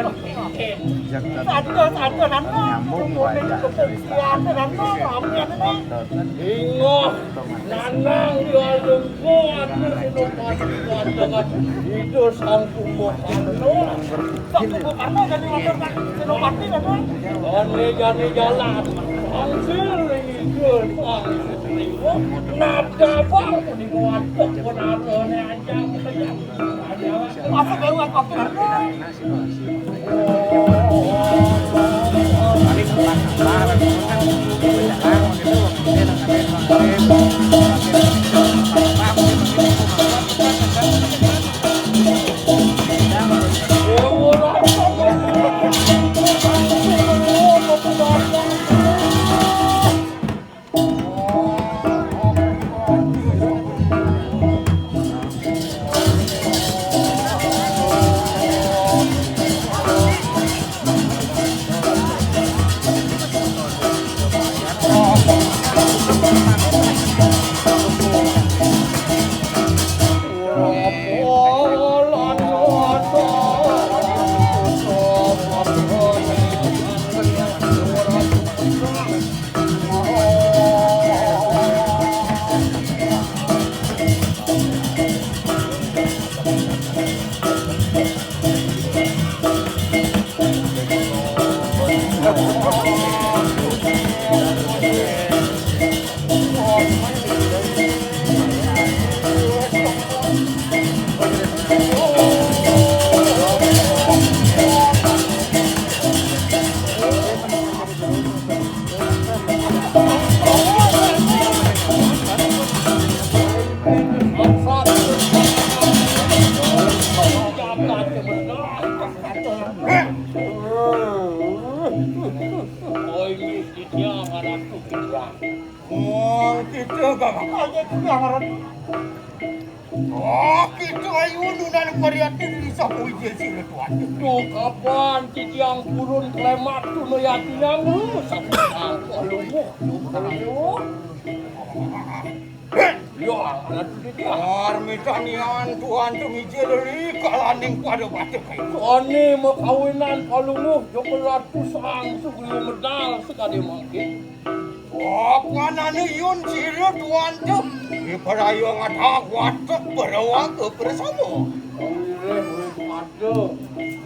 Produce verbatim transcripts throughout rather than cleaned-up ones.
Aduh, aduh, Nana. Nyambung wae ya. Iya, aduh, Nana, rame ini. Ingat, Nana, dia lungguh, aduh, Senopati, aduh, itu Sang Kumbakarna. Sang Kumbakarna jadi wakil Senopati, aduh. Jani, jani jalan. Angsir, itu, angsir. Nada bang, ini waduh, pun ada, ini aja, kita jalan. Masuk lewat waktu itu. Oh, ini dia ngaran tuh, dia. Oh, gitu, Bang. Aja tuh ngaran. Oh, gitu, ayo, nunan variatif di sapu ije sira tuan. Tuh, kapan titiang purun klemat tuh no yakinang lu, sapu angkoh lu, lu, lu. Ya, anak didik. Parmitanian tuan tumijil ri kalaning pada batuk. Sane makawinan palunguh, joko ratu sang sugriwa medal sekade mangkin. Apa nane yun sira tuan tu? Iparaya ngatak watuk berawaga bersama. Ureh, ureh, waduh.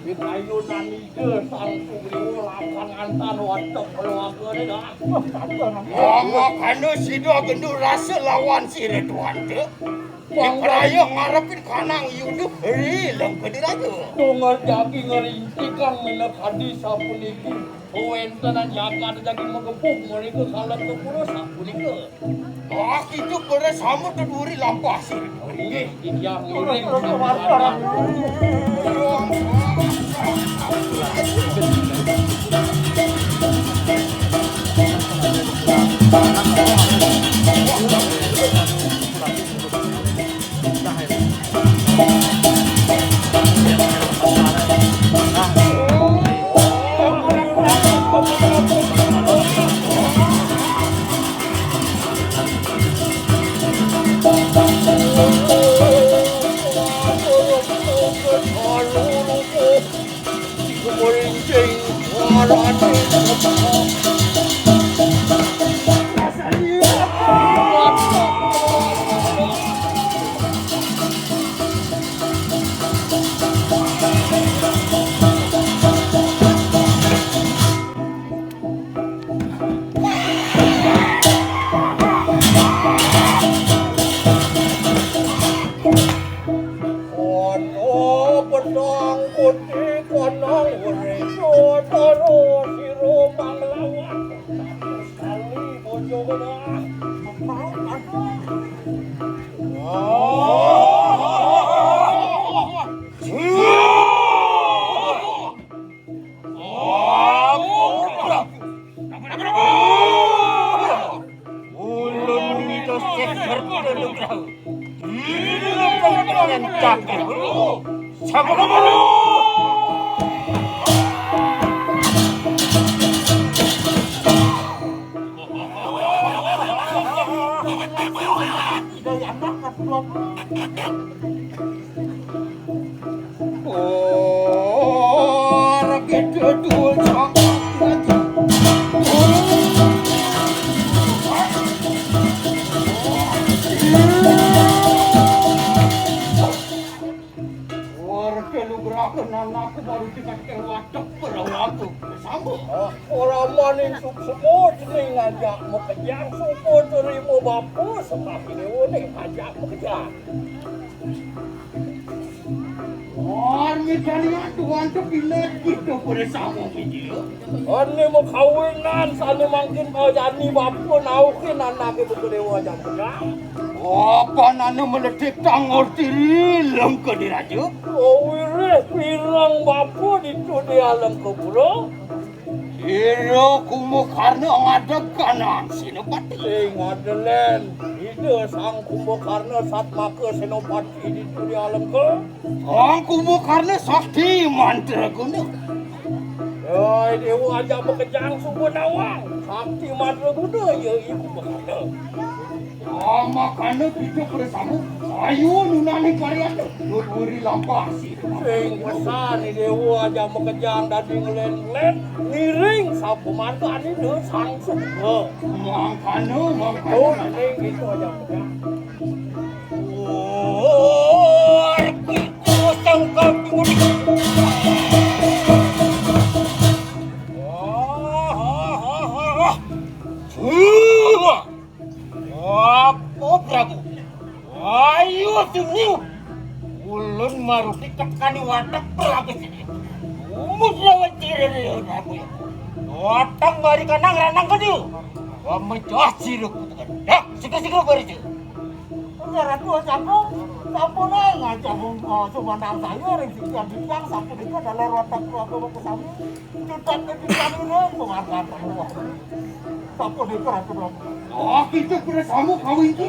Di kayunan ida sang sugriwa lapang antan watuk keluargane dah. Mangkana sida gendu rasa lawan sira tuan tu. Iparaya ngarepin kanang yuda ri lengka diraja. Tunggal jagi ngerintikang minakadi sapuniki. Wentenan jagat jagi magepuh mereka kalah kepura sapunika. Ah, kita bersama keduri lampah sih. Inggih, inggih, ngiring. Ana pedang putih kanang werena, tara sira panglawan. Kali bojo kena. Ulun mitos seperti nugraha. Ini nugraha dengan cakar. Sama-sama. Warga nugrakan anakku baru dikatakan watak perawaku. Sambung. Ora maning suksema cening ngajak makejang, suka terima bapa sembah dewa ning ngajak makejang. Warmi kalian tuan tepilet kita bersama media. Ane makawinan sane mangkin bajani bapa naukin anake buka dewa jam makejang. Apa nane meletik tangor tiri lengka diraja? Wirih pirang bapa ditu di alam kebura. Ira Kumbakarna ngadeg kanan Senopati. Sing adelen, Ida Sang Kumbakarna Satmaka Senopati ditu di alam ke. Sang Kumbakarna sakti mantra guna. Yoi, dewa aja makejang suba nawang. Sakti mantra guna ya iku Kumbakarna. Amakana kita bersama, ayo nunani karyana, nuturi lampah si. Sing pesan ni dewa aja makejang dadi ngelen-ngelen, ngiring sapa marga anina sang suka. Mangkana, mangkana. Oh, ning gitu aja makejang. Oh, kita sangka duri. Wah, wah, wah, wah, wah. Apa, Prabu? Ayo sini. Ulun marugi tekani watak Prabu sini. Umus lawan tiriri, Prabu. Watang bari kanang ranang kadi. Wamecah siruk. Dah, siga-siga bari sih. Enggak ratu capung, capung naik ngacapung, eh, sumandang saya ring sisi abisang, sapu dika dalam watak Prabu kesami. Tetap ketika ini penghargaan penuh. Sapa dikira aku dong? Oh, kita kira samu kawin ki.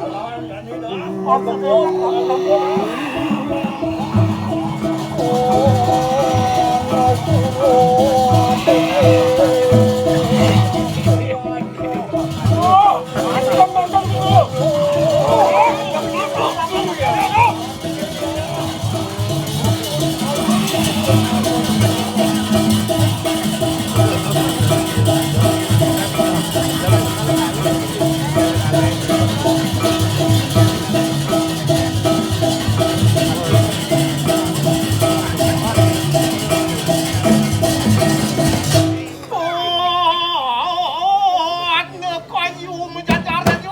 Ana kayu majajar aja.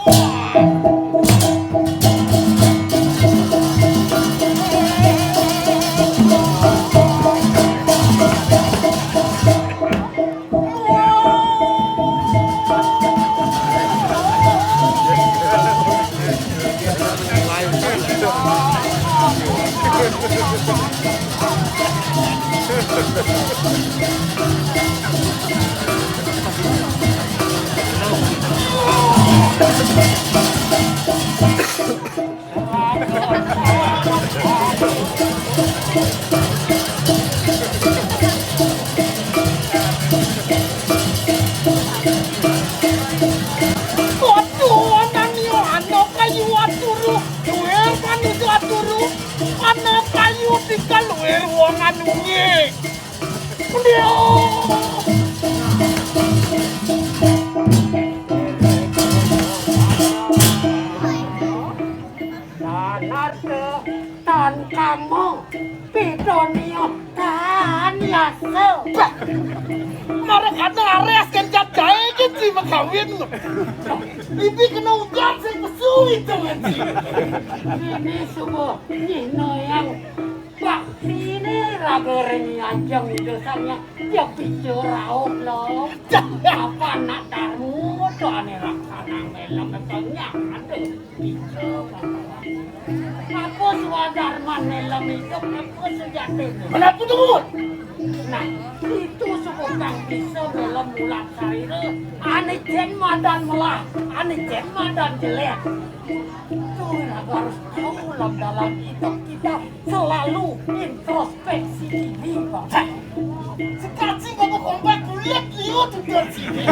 Waduh, ana nio, ana kayu aturu, duwe manusa aturu, ana kayu tinggal luwe ruangan wengi. Ndio. Tan arte, tan kama, pitonio, tan yasa. Bah, marang ana ares kencat gae iki, Ci, makawin. Iki kena udan sing pesu itu, Ci. Ini subuh nyina yang baktine raga ring ajeng dosanya. Ya, bicara rauh lo. Apa anak darmu, tuane raksana melem tengah. Aduh, bicara. Apa swadarman melem idup, apa sejatine? Menapa tu, Gun? Nah, itu sebut kang bisa melem ulat sarira, ane jen madan melah, ane jen madan jelek. Itu harus tahu, dalam hidup kita selalu introspeksi diri, Pak. Sekaci ngomong kompak kulit liu tutur sini.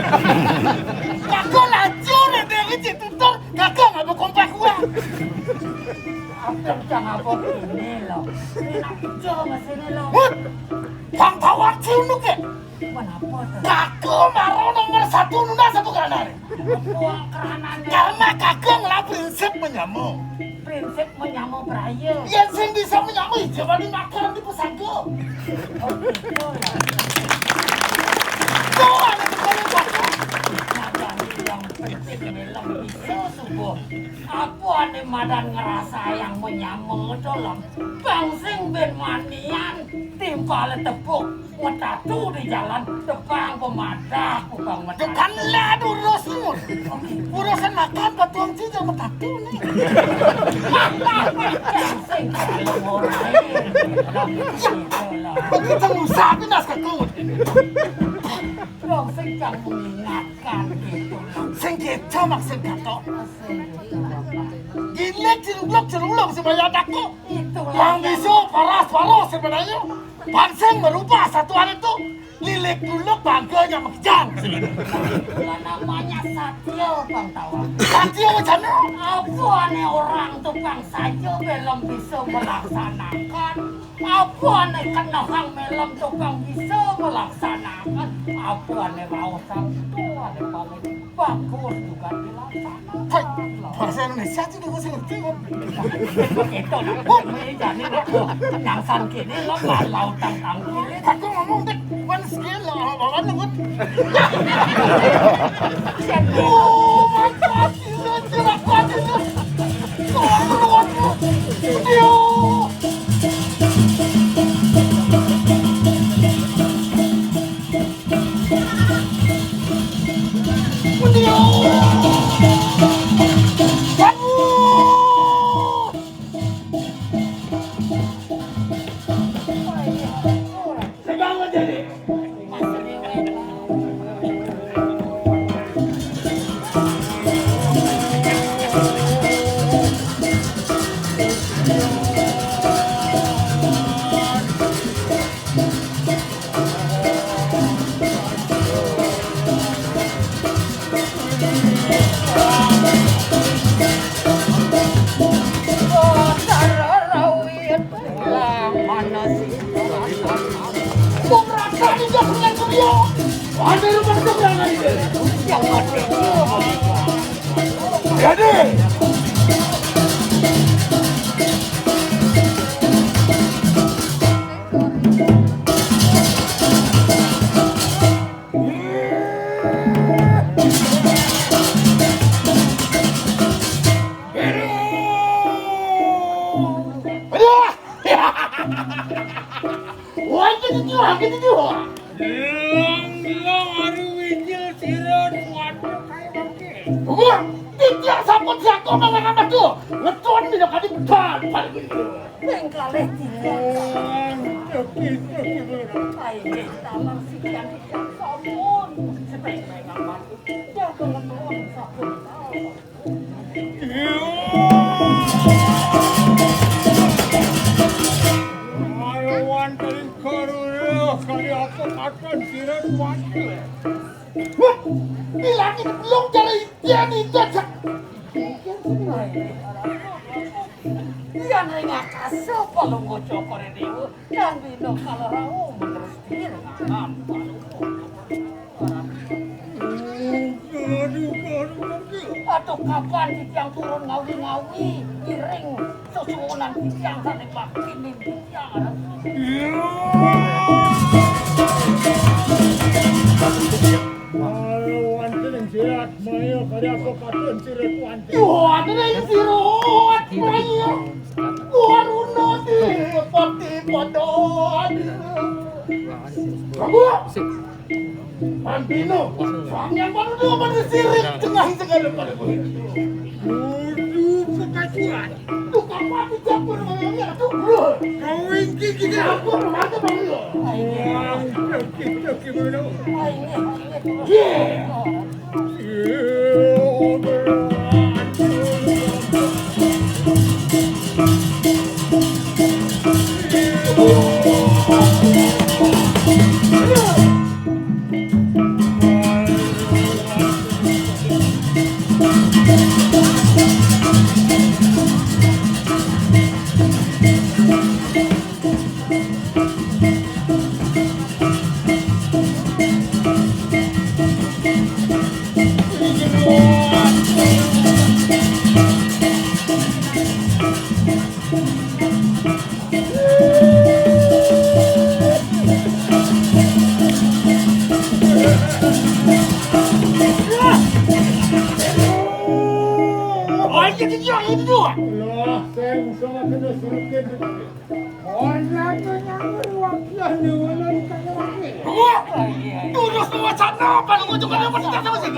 Kagak lacur, Dewi, cik tutur, kagak ngomong kompak gua. Abang cang apa ini lo? Ini nak kerja masih ini lo. Mut, bang tawar ciunuk ya? Kenapa tuh? Kakak marah nomor satu nuna satu kerana hari. Apa kerananya? Karena kakak ngelah prinsip menyamu. Prinsip menyamu beraya. Yang sing bisa menyamu, jangan dimakan di pusaka. Oh, gitu ya. Tuh, ada tukangnya kakak. Nah, yang penting ini lo bisa subuh. Apa ane madan ngerasa yang menyama dalam bang sing ben manian timpale tepuk metatu di jalan depan pemadah kubang metatu. Kan lah durus, Mut. Urusan makan patuang cijal metatu nih. Bang sing kalau mau lain. Begitu musahin nas kakut. Bang sing yang mengingatkan gitu. Sing keco maksud kakak. Gilik celuluk celuluk sebanyak aku. Itulah. Bang yang bisu paras paras sebenarnya. Bang sing merubah satu hari itu. Lilik dulu bangga yang mekejang. Itulah namanya satya, Bang Tawang. Satya macam mana? Apa ane orang tukang saja belum bisa melaksanakan? Apa ane kenehang melem tukang bisa melaksanakan? Apa ane raosan itu ane paling bagus juga dilaksanakan. Hai, bahasa Indonesia aja udah gue ngerti kan. Itu nak ini jadi nak nang sang kini lo kalau tang kiri. Aku ngomong dek, one skill lo, apa lu kan? Oh, my God, gila, gila, gila. Tolong lu, aduh. Aduh. Wong rakyat itu punya dunia. Ada rumah seberang aja. Yang mati dia. Jadi. Aduh. Wah, gitu tuh, gitu tuh. Bilang, bilang, hari wijil sirah, waduh, kayak bangke. Wah, tidak sangkut siapa malah nama tuh. Ngeton minum kali betal, paling gitu. Ping kalih tiga. Ayo, taman sikian tiga sampun. Sebaik-baik apa? Jago ngeton sampun. Ayo, wantri karuna, kali apa katon sirat wantri? Wah, bilangin belum dari dia nih, cocok. Yan ring akasa palungguh cokore dewa, yan bina kalerau menerus direngakan palungguh cokore dewa. Aduh, aduh, aduh. Aduh, kapan titiang turun ngawi-ngawi, ngiring sesuunan titiang sane bakti mimpi titiang, aduh. Ayo, wonten ing sirat maya karya sopatun sirat wonten. Wonten ing sirat maya. Waruna dipati padon. Prabu. Pandino, swamian pada dua pada sirik tengah segala pada begitu. Kudu kekacuan. Tukang mati campur mayangnya tuh. Kau ingki kita. Aku mati bang. Wah, oke, oke, mana? Iya. Jejak itu dua. Lah, sing sama kena serupin. Orang tu nyawa wakil ni, orang kaya lagi. Wah, terus wacana apa lu, kau juga dapat kita sama sih.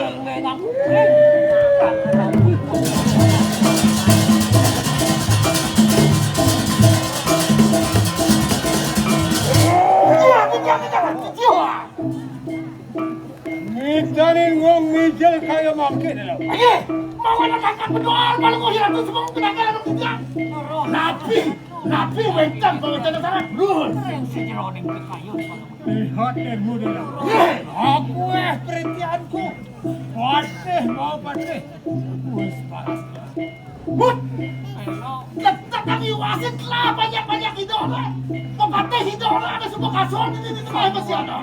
Wah, bukan kita, wah. Midanin wong mijil kaya mangke lho. Aye, mau ana kangkat berdoa, malah kok hiratu semua kenakalan kita. Nabi, nabi wénten pawéntana sareng. Lho, sing sejeroning kekayun. Lihat ilmu dulu. Nggih. Aku eh perhatianku. Patih mau patih. Wis paras. Wut. Tetep kami wasit lah, banyak-banyak hidup lah. Pepatih hidup lah, ada semua kasur ini di tengah masih ada.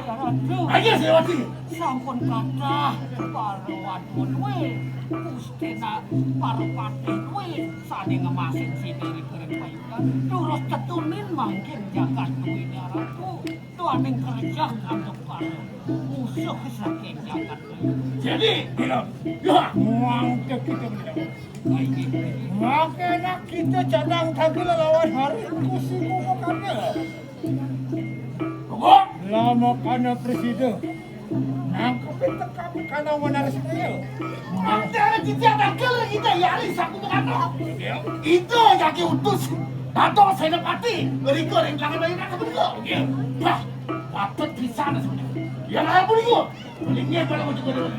Ayo, saya wasit. Sampun kathah para wadon we, Gustina para patih we, sane ngemasin sine ring payugan. Durus tetunin mangkin jagat duwene ratu, tuaning kerja ngantuk para musuh saking jagat. Jadi, bilang, ya, muang ke kita bilang. Makanya kita cadang tadi lawan hari kusimu makanya. Lama kana presiden. Nangkepin tekam kana wanar sedaya. Antara kita takil kita yari saku mengano. Itu jaki utus. Dato Senopati, beriku ring tangan bayi nak kebetulan. Wah, patut di sana sebenarnya. Ya lah, apa nih? Palingnya pada ujung-ujung.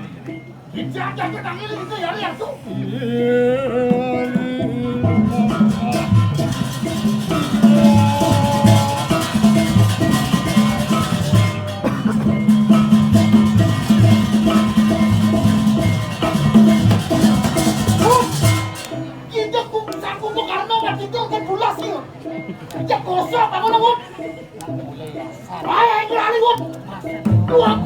Kita akan ketangkil kita yari aku. Kita kum-, saku mau karena waktu itu kan bulas nih. Kita kosong, apa namanya? Ayo, ayo, ayo, ayo. Dua,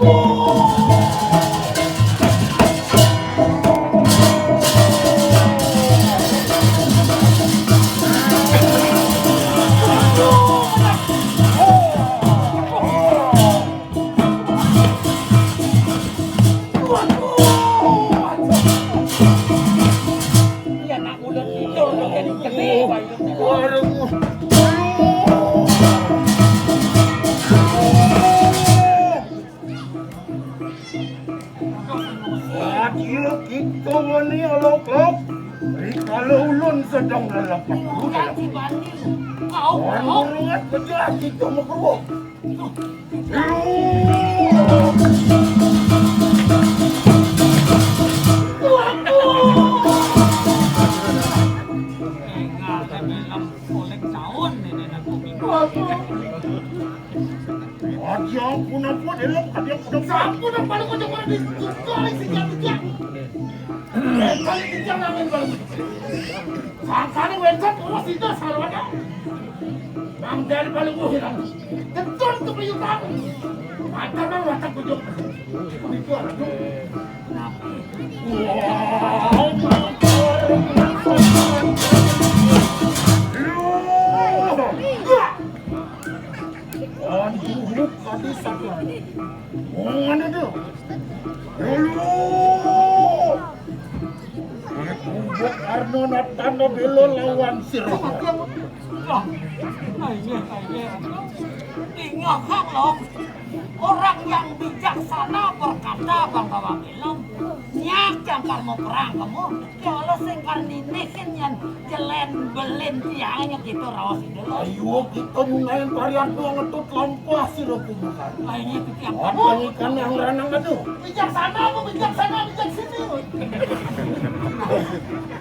Iya, nak mulut itu, udah jadi gede, Pak. Waduh. Aduh, kita wani alok-alok. Rikala ulun sedang lelepat. Udah dibanding. Kau, kau. Wan, kita mau keruak. Aja ampun, ampun, elok, aja ampun, ampun. Sampun, ampun, ampun, ampun, ampun. Kali kijang namin baru. Sangkane wénten terus itu sarwana. Nang dari paling muhiran. Tentu untuk liutan. Mata nang watak bujur. Itu anak. Wow. Aduh, tadi satu. Ngomong ada tuh. Dulu. Kumbok Arno Natana Belo lawan Sirah. Wah, aye, aye. Ingat, Long. Orang yang bijaksana berkata, Bang Bawang Ilem, nyak yang kal mau perang kamu, kalau sing kal ninikin yang jelen belin tiangnya gitu, raos itu, Long. Ayo, kita mulai varian tuh ngetut lampah si Rokubukan. Ayo, itu tiang. Apa ikan yang ranang itu? Bijaksana apa bijaksana, bijak sini.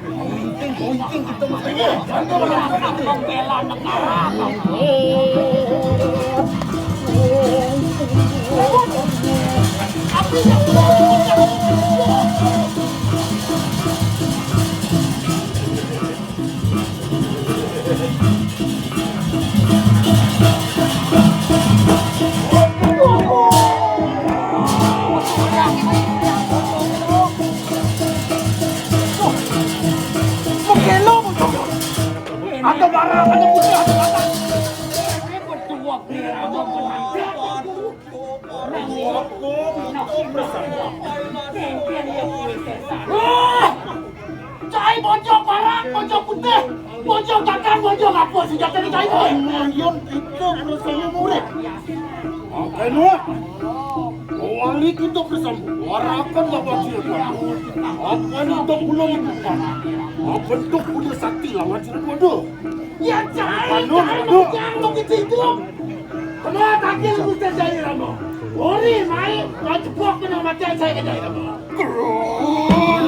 Gunting, gunting kita mah. Iya, jangan pembela negara. Tapi yang Ada barang, ada putih, ada batang. Ini berdua, ini ada. Wah! Cai bojo korak, bojo putih, bojo gagang, bojo ngapa senjata ni cai boy? Marion kita bersama murid. Makanya, wali kita bersama warakan lawan dia. Apa ni tak pula dibuka? Apa bentuk punya sakti lawan dia bodoh? Ya cai, Anu, cai anu. Jangan begitu hidup. Kena takil Ustaz Jai Rama. Ori mai, kau jebok kena mati saya ke Jai Rama. Kerun.